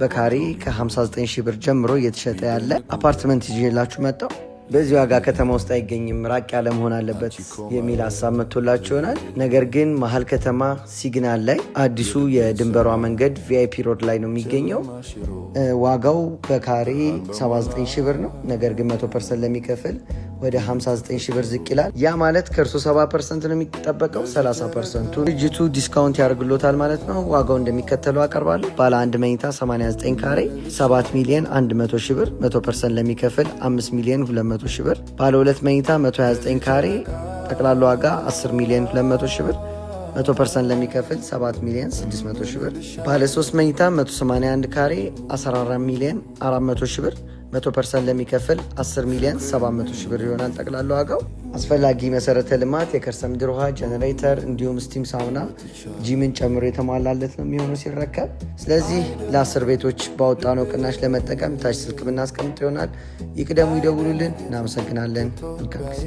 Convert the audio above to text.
በካሬ ከ59 ሺህ ብር ጀምሮ እየተሸጠ ያለ አፓርትመንት ይዤላችሁ መጣሁ። በዚህ ዋጋ ከተማ ውስጥ አይገኝም፣ ራቅ ያለ መሆን አለበት የሚል ሀሳብ መጥቶላችሁ ይሆናል። ነገር ግን መሀል ከተማ ሲግናል ላይ አዲሱ የድንበሯ መንገድ VIP road ላይ ነው የሚገኘው። ዋጋው በካሬ 79 ሺህ ብር ነው። ነገር ግን 100% ለሚከፍል ወደ 59 ሺህ ብር ዝቅ ይላል። ያ ማለት ከእርሶ 70% ነው የሚጠበቀው፣ 30%ቱ ድርጅቱ discount ያደርግሎታል ማለት ነው። ዋጋው እንደሚከተለው አቀርባለሁ። ባለ አንድ መኝታ 89 ካሬ 7 ሚሊዮን 100 ሺህ ብር፣ 100% ለሚከፍል 5 ሚሊዮን 200 ሺህ ብር። ባለ ሁለት መኝታ 129 ካሬ ጠቅላላ ዋጋ 10 ሚሊዮን 200 ሺህ ብር፣ 100% ለሚከፍል 7 ሚሊዮን 600 ሺህ ብር። ባለ 3 መኝታ 181 ካሬ 14 ሚሊዮን 400 ሺህ ብር፣ 100% ለሚከፍል 10 ሚሊዮን 700 ሺህ ብር ይሆናል ጠቅላላ ዋጋው። አስፈላጊ መሰረተ ልማት የከርሰ ምድር ውሃ፣ ጀነሬተር እንዲሁም steam sauna፣ gym ን ጨምሮ የተሟላለት ነው የሚሆነው ሲረከብ። ስለዚህ ለ10 ቤቶች ባወጣነው ቅናሽ ለመጠቀም ታች ስልክ ብናስቀምጥ ይሆናል። ይቅደሙ፣ ይደውሉልን። እናመሰግናለን። መልካም ጊዜ።